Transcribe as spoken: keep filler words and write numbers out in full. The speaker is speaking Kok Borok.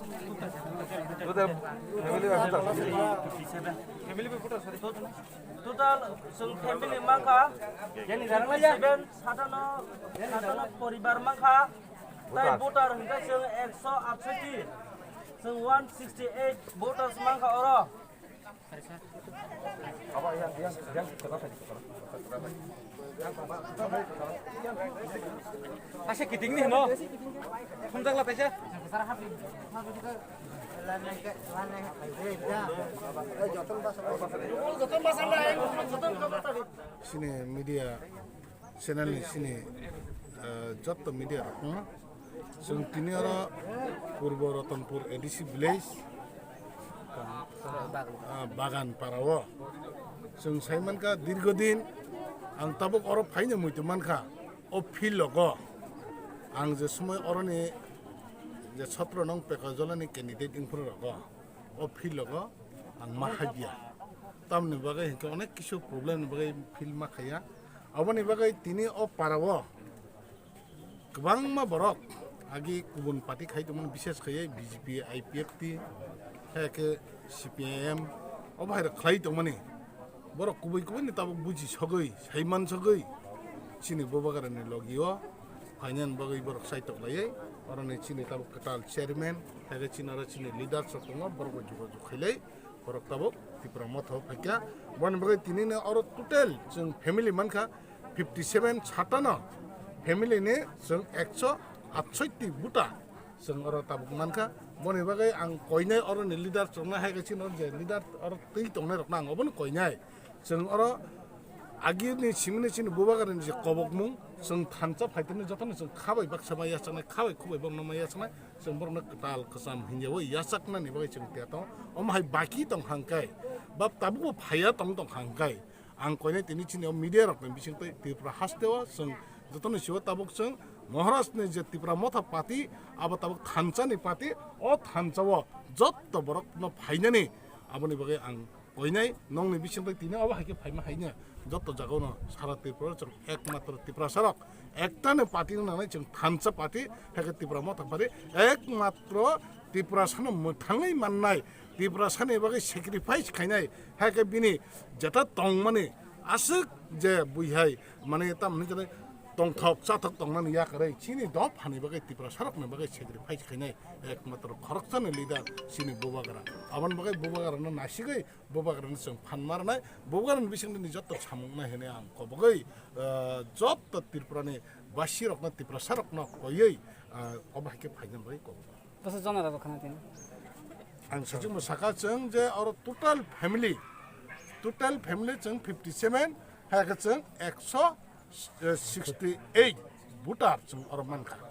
Total family bai voter, sorry. Total chwng family mankha seven, satano, satano poribar mankha. Tai voter hwnkhe chwng ekso atsoti, chwng one sixty eight voters mankha oro. Asa kiting ni hino. Thumjak la taisa. Sini media channel ni sini, eh, jotto media rok no. Chwng tini oro Purbo Ratanpur A D C village, ah, Bagan para o. Chwng sai mankha dirgho din ang tabuk oro phaina muitu mankha o field logo. Ang je somoi oroni je sotro nong pekajolani candidate wngphuru rogo o field logo ang ma khaiya. Tamni bagwi hinkhe onek kisu problem ni bagwi field ma khaiya. Aboni bagwi tini o para o kwbangma borok agi kubun party khai tongmani, bises khaiwi B J P, I P F T, hai khe C P I M, o bahai rok khlai tongmani. Borok kubui kubui ni tabuk buji sogwi, saiman sogwi, chini Bubagra ni logi o phainani bagwi borok saitok laiwi, oroni chini tabuk kwtal chairman, hai khe chini oro chini leaders rok tongo, borok bai jogajog khailai. Borok tabuk Tipra Motha o phaikha. Boni bagwi tini no oro total chwng family mankha fifty seven, satano family ni chwng ekso atshotti buta chwng oro tabuk mankha. Boni bagwi ang koinai oroni leader chwngno hai khe chini oro je leader oro twi tongnai rokno ang obono koinai. Chwng oro agini simini chini Bubagrani je kobokmung, chwng thansa phaitani jotono chwng khabai baksa ma yachaknai, khabai khubai bokno ma yachaknai. Chwng borokno kwtal kwcham hinya wi yachaknani bagwi chwng tiya tongo. Omo hai baki tong hangkai, ba tabukbo phaiya tong tong hangkai, ang koinai tini chini o media rokni bisingtwi Tripura hasteo chwng jotono sio tabuk chwng Maharajni je Tripura Motha party, abo tabuk thansani party, o thansao jotto borokno phainani aboni bagwi ang koinai nongni bisingtwi tini obo hai khe phaima haino jotto jagao no sara Tripura chwng ekmatro Tiprasa rok ektani party no nangnai, chwng thansa party, hai khe Tipra Motha party ekmatro Tiprasa no mwthangwi mannai, Tiprasa ni bagwi sacrifice khainai, hai khe bini jeta tongmani aswk je buihai mane tamni jani tongthok chathok tongnani yakarwi chini dophani bagwi Tiprasa rokni bagwi sacrifice khainai ekmatro khoroksani leader chini Bubagra. Aboni bagwi Bubagra no nasigwi Bubagrano chwng phan marnai, Bubagrani bisingtwi ni jotto samung nai hwnwi ang kobogwi, ah, jotto Tripurani basirokno, Tiprasarokno koiwi, ah, obo hai khe phaina bagwi kobogwi. Bwsa jona rok khna tini. Ang sachimo saka chwng je oro total family, total family chwng fifty seven, hai khe chwng ekso sixty eight voter chwng oro mankha.